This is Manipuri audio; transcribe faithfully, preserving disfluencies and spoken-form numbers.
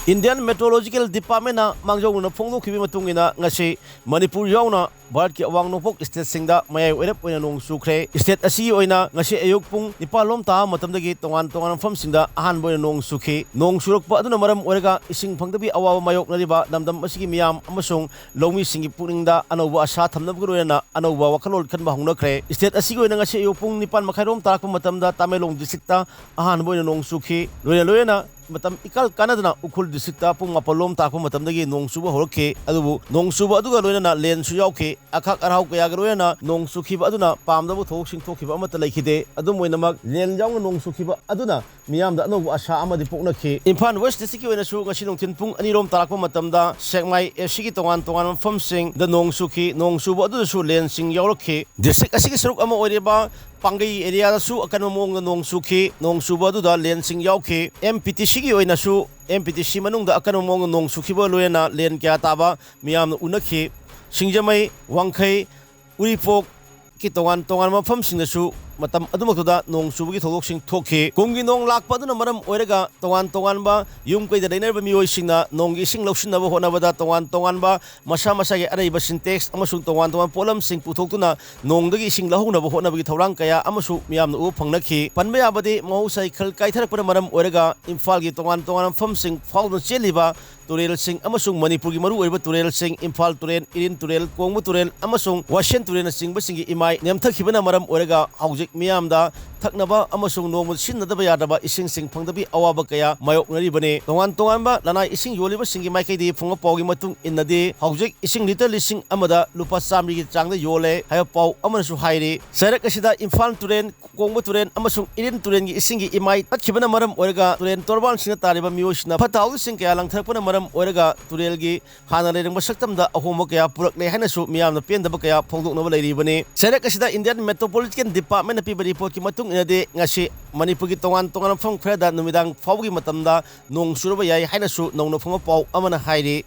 Indian Meteorological Departmentꯅ ꯃꯥꯡꯖꯧꯅꯅ ꯐꯣꯡꯗꯣꯛꯈꯤꯕꯒꯤ ꯃꯇꯨꯡ ꯏꯟꯅ, ꯉꯁꯤ ꯃꯅꯤꯄꯨꯔ ꯌꯥꯎꯅ ꯚꯥꯔꯠꯀꯤ ꯑꯋꯥꯡ ꯅꯣꯡꯄꯣꯛ stateꯁꯤꯡꯗ ꯃꯌꯥꯏ ꯑꯣꯏꯔꯞ ꯑꯣꯏꯅ ꯅꯣꯡ ꯆꯨꯈ꯭ꯔꯦ꯫ State ꯑꯁꯤꯒꯤ ꯑꯣꯏꯅ ꯉꯁꯤ ꯑꯌꯨꯛ ꯄꯨꯡ ꯅꯤꯄꯥꯟ ꯂꯣꯝ ꯇꯥꯕ ꯃꯇꯝꯗꯒꯤ ꯇꯣꯉꯥꯟ ꯇꯣꯉꯥꯟꯕ ꯃꯐꯝꯁꯤꯡꯗ ꯑꯍꯥꯟꯕ ꯑꯣꯏꯅ ꯅꯣꯡ ꯆꯨꯈꯤ꯫ ꯅꯣꯡ ꯆꯨꯔꯛꯄ ꯑꯗꯨꯅ ꯃꯔꯝ ꯑꯣꯏꯔꯒ ꯏꯁꯤꯡ ꯐꯪꯗꯕꯒꯤ ꯑꯋꯥꯕ ꯃꯥꯌꯣꯛꯅꯔꯤꯕ ꯂꯝꯗꯝ ꯑꯁꯤꯒꯤ ꯃꯤꯌꯥꯝ ꯑꯃꯁꯨꯡ ꯂꯧꯃꯤꯁꯤꯡꯒꯤ ꯄꯨꯛꯅꯤꯡꯗ ꯑꯅꯧꯕ ꯑꯁꯥ ꯊꯝꯅꯕꯒ ꯂꯣꯏꯅꯅ ꯑꯅꯧꯕ ꯋꯥꯈꯜꯂꯣꯟ ꯈꯟꯕ ꯍꯧꯅꯈ꯭ꯔꯦ꯫ State ꯑꯁꯤꯒꯤ ꯑꯣꯏꯅ ꯉꯁꯤ ꯑꯌꯨꯛ ꯄꯨꯡ ꯅꯤꯄꯥꯟ ꯃꯈꯥꯏꯔꯣꯝ ꯇꯥꯔꯛꯄ ꯃꯇꯝꯗ ꯇꯃꯦꯡꯂꯣꯡ districtꯇ ꯑꯍꯥꯟꯕ ꯑꯣꯏꯅ ꯅꯣꯡ ꯆꯨꯈꯤ꯫ ꯂꯣꯏꯅ ꯂꯣꯏꯅꯅ ꯃꯇꯝ ꯏꯀꯥꯜ ꯀꯥꯟꯅꯗꯅ ꯎꯈ꯭ꯔꯨꯜ districtꯇ ꯄꯨꯡ ꯃꯥꯄꯜ ꯂꯣꯝ ꯇꯥꯔꯛꯄ ꯃꯇꯝꯗꯒꯤ ꯅꯣꯡ ꯆꯨꯕ ꯍꯧꯔꯛꯈꯤ꯫ ꯑꯗꯨꯕꯨ ꯅꯣꯡ ꯆꯨꯕ ꯑꯗꯨꯒ ꯂꯣꯏꯅꯅ ꯂꯦꯟꯁꯨ ꯌꯥꯎꯈꯤ꯫ ꯑꯈꯥꯛ ꯑꯔꯥꯎ ꯀꯌꯥꯒ ꯂꯣꯏꯅꯅ ꯅꯣꯡ ꯆꯨꯈꯤꯕ ꯑꯗꯨꯅ ꯄꯥꯝꯗꯕ ꯊꯧꯗꯣꯛꯁꯤꯡ ꯊꯣꯛꯈꯤꯕ ꯑꯃꯠꯇ ꯂꯩꯈꯤꯗꯦ꯫ ꯑꯗꯨꯝ ꯑꯣꯏꯅꯃꯛ, ꯂꯦꯟ ꯌꯥꯎꯅ ꯅꯣꯡ ꯆꯨꯈꯤꯕ ꯑꯗꯨꯅ ꯃꯤꯌꯥꯝꯗ ꯑꯅꯧꯕ ꯑꯁꯥ ꯑꯃꯗꯤ ꯄꯣꯛꯅꯈꯤ꯫ ꯏꯝꯐꯥꯜ West districtꯀꯤ ꯑꯣꯏꯅꯁꯨ ꯉꯁꯤ ꯅꯨꯡꯊꯤꯜ ꯄꯨꯡ ꯑꯅꯤꯔꯣꯝ ꯇꯥꯔꯛꯄ ꯃꯇꯝꯗ ꯁꯦꯛꯃꯥꯏ ꯑꯦꯁꯤꯒꯤ ꯇꯣꯉꯥꯟ ꯇꯣꯉꯥꯟꯕ ꯃꯐꯝꯁꯤꯡꯗ ꯅꯣꯡ ꯆꯨꯈꯤ꯫ ꯅꯣꯡ ꯆꯨꯕ ꯑꯗꯨꯗꯁꯨ ꯂꯦꯟꯁꯤꯡ ꯌꯥꯎꯔꯛꯈꯤ꯫ District ꯑꯁꯤꯒꯤ ꯁꯔꯨꯛ ꯑꯃ ꯑꯣꯏꯔꯤꯕ ꯄꯥꯡꯒꯩ areaꯗꯁꯨ ꯑꯀꯟꯕ ꯃꯑꯣꯡꯗ ꯅꯣꯡ ꯆꯨꯈꯤ꯫ ꯅꯣꯡ ꯆꯨꯕ ꯑꯗꯨꯗ ꯂꯦꯟꯁꯤꯡ ꯌꯥꯎꯈꯤ꯫ MPTCꯒꯤ ꯑꯣꯏꯅꯁꯨ, MPTC ꯃꯅꯨꯡꯗ ꯑꯀꯟꯕ ꯃꯑꯣꯡꯗ ꯅꯣꯡ ꯆꯨꯈꯤꯕ ꯂꯣꯏꯅꯅ ꯂꯦꯟ ꯀꯌꯥ ꯇꯥꯕ ꯃꯤꯌꯥꯝꯅ ꯎꯅꯈꯤ꯫ ꯁꯤꯡꯖꯃꯩ, ꯋꯥꯡꯈꯩ, ꯎꯔꯤꯄꯣꯛꯀꯤ ꯇꯣꯉꯥꯟ ꯇꯣꯉꯥꯟꯕ ꯃꯐꯝꯁꯤꯡꯗꯁꯨ ꯃꯇꯝ ꯑꯗꯨꯃꯛꯇꯗ ꯅꯣꯡ ꯆꯨꯕꯒꯤ ꯊꯧꯗꯣꯛꯁꯤꯡ ꯊꯣꯛꯈꯤ꯫ ꯀꯨꯝꯒꯤ ꯅꯣꯡ ꯂꯥꯛꯄ ꯑꯗꯨꯅ ꯃꯔꯝ ꯑꯣꯏꯔꯒ ꯇꯣꯉꯥꯟ ꯇꯣꯉꯥꯟꯕ ꯌꯨꯝ ꯀꯩꯗ ꯂꯩꯅꯔꯤꯕ ꯃꯤꯑꯣꯏꯁꯤꯡꯅ ꯅꯣꯡꯒꯤ ꯏꯁꯤꯡ ꯂꯧꯁꯤꯟꯅꯕ ꯍꯣꯠꯅꯕꯗ ꯇꯣꯉꯥꯟ ꯇꯣꯉꯥꯟꯕ ꯃꯁꯥ ꯃꯁꯥꯒꯤ ꯑꯔꯩꯕ Sintex ꯑꯃꯁꯨꯡ ꯇꯣꯉꯥꯟ ꯇꯣꯉꯥꯟꯕ ꯄꯣꯠꯂꯝꯁꯤꯡ ꯄꯨꯊꯣꯛꯇꯨꯅ ꯅꯣꯡꯗꯒꯤ ꯏꯁꯤꯡ ꯂꯧꯍꯧꯅꯕ ꯍꯣꯠꯅꯕꯒꯤ ꯊꯧꯔꯥꯡ ꯀꯌꯥ ꯑꯃꯁꯨ ꯃꯤꯌꯥꯝꯅ ꯎꯕ ꯐꯪꯅꯈꯤ꯫ ꯄꯟꯕ ꯌꯥꯕꯗꯤ, ꯃꯍꯧꯁꯥꯒꯤ ꯈꯜ ꯀꯥꯏꯊꯔꯛꯄꯅ ꯃꯔꯝ ꯑꯣꯏꯔꯒ ꯏꯝꯐꯥꯜꯒꯤ ꯇꯣꯉꯥꯟ ꯇꯣꯉꯥꯟꯕ ꯃꯐꯝꯁꯤꯡ ꯐꯥꯎꯗꯨꯅ ꯆꯦꯜꯂꯤꯕ ꯇꯨꯔꯦꯜꯁꯤꯡ ꯑꯃꯁꯨꯡ ꯃꯅꯤꯄꯨꯔꯒꯤ ꯃꯔꯨꯑꯣꯏꯕ ꯇꯨꯔꯦꯜꯁꯤꯡ, ꯏꯝꯐꯥꯜ ꯇꯨꯔꯦꯜ, ꯏꯔꯤꯟ ꯇꯨꯔꯦꯜ, ꯀꯣꯡꯕ ꯇꯨꯔꯦꯜ ꯑꯃꯁꯨꯡ ꯋꯥꯁꯦꯟ ꯇꯨꯔꯦꯜꯅꯆꯤꯡꯕꯁꯤꯡꯒꯤ ꯏꯃꯥꯏ ꯅꯦꯝꯊꯈꯤꯕꯅ ꯃꯔꯝ ꯑꯣꯏꯔꯒ ꯍꯧꯖꯤꯛ ꯃꯤꯌꯥꯝꯗ ꯊꯛꯅꯕ ꯑꯃꯁꯨꯡ ꯅꯣꯡꯃꯗ ꯁꯤꯖꯤꯟꯅꯗꯕ ꯌꯥꯗ꯭ꯔꯕ ꯏꯁꯤꯡꯁꯤꯡ ꯐꯪꯗꯕꯒꯤ ꯑꯋꯥꯕ ꯀꯌꯥ ꯃꯥꯌꯣꯛꯅꯔꯤꯕꯅꯤ꯫ ꯇꯣꯉꯥꯟ ꯇꯣꯉꯥꯟꯕ ꯂꯅꯥꯏ ꯏꯁꯤꯡ ꯌꯣꯜꯂꯤꯕꯁꯤꯡꯒꯤ ꯃꯥꯏꯀꯩꯗꯒꯤ ꯐꯪꯕ ꯄꯥꯎꯒꯤ ꯃꯇꯨꯡ ꯏꯟꯅꯗꯤ, ꯍꯧꯖꯤꯛ ꯏꯁꯤꯡ litre ꯂꯤꯁꯤꯡ ꯑꯃꯗ ꯂꯨꯄꯥ ꯆꯥꯃꯔꯤꯒꯤ ꯆꯥꯡꯗ ꯌꯣꯜꯂꯦ ꯍꯥꯏꯕ ꯄꯥꯎ ꯑꯃꯅꯁꯨ ꯍꯥꯏꯔꯤ꯫ ꯆꯩꯔꯛ ꯑꯁꯤꯗ ꯏꯝꯐꯥꯜ ꯇꯨꯔꯦꯜ, ꯀꯣꯡꯕ ꯇꯨꯔꯦꯜ ꯑꯃꯁꯨꯡ ꯏꯔꯤꯟ ꯇꯨꯔꯦꯜꯒꯤ ꯏꯁꯤꯡꯒꯤ ꯏꯃꯥꯏ ꯇꯠꯈꯤꯕꯅ ꯃꯔꯝ ꯑꯣꯏꯔꯒ ꯇꯨꯔꯦꯜ ꯇꯣꯔꯕꯥꯟꯁꯤꯡꯗ ꯇꯥꯔꯤꯕ ꯃꯤꯑꯣꯏꯁꯤꯡꯅ ꯐꯠꯇ ꯍꯥꯎꯗꯤꯁꯤꯡ ꯀꯌꯥ ꯂꯪꯊꯔꯛꯄꯅ ꯃꯔꯝ ꯑꯣꯏꯔꯒ ꯇꯨꯔꯦꯜꯒꯤ ꯍꯥꯟꯅ ꯂꯩꯔꯝꯕ ꯁꯛꯇꯝꯗ ꯑꯍꯣꯡꯕ ꯀꯌꯥ ꯄꯨꯔꯛꯂꯦ ꯍꯥꯏꯅꯁꯨ ꯃꯤꯌꯥꯝꯅ ꯄꯦꯟꯗꯕ ꯀꯌꯥ ꯐꯣꯡꯗꯣꯛꯅꯕ ꯂꯩꯔꯤꯕꯅꯤ꯫ ꯆꯩꯔꯛ ꯑꯁꯤꯗ Indian Meteorological Departmentꯅ ꯄꯤꯕ reportꯀꯤ ꯃꯇꯨꯡ ꯏꯟꯅꯗꯤ, ꯉꯁꯤ ꯃꯅꯤꯄꯨꯔꯒꯤ ꯇꯣꯉꯥꯟ ꯇꯣꯉꯥꯟꯕ ꯃꯐꯝ ꯈꯔꯗ ꯅꯨꯃꯤꯗꯥꯡ ꯐꯥꯎꯕꯒꯤ ꯃꯇꯝꯗ ꯅꯣꯡ ꯆꯨꯔꯕ ꯌꯥꯏ ꯍꯥꯏꯅꯁꯨ ꯅꯧꯅ ꯐꯪꯕ ꯄꯥꯎ ꯑꯃꯅ ꯍꯥꯏꯔꯤ꯫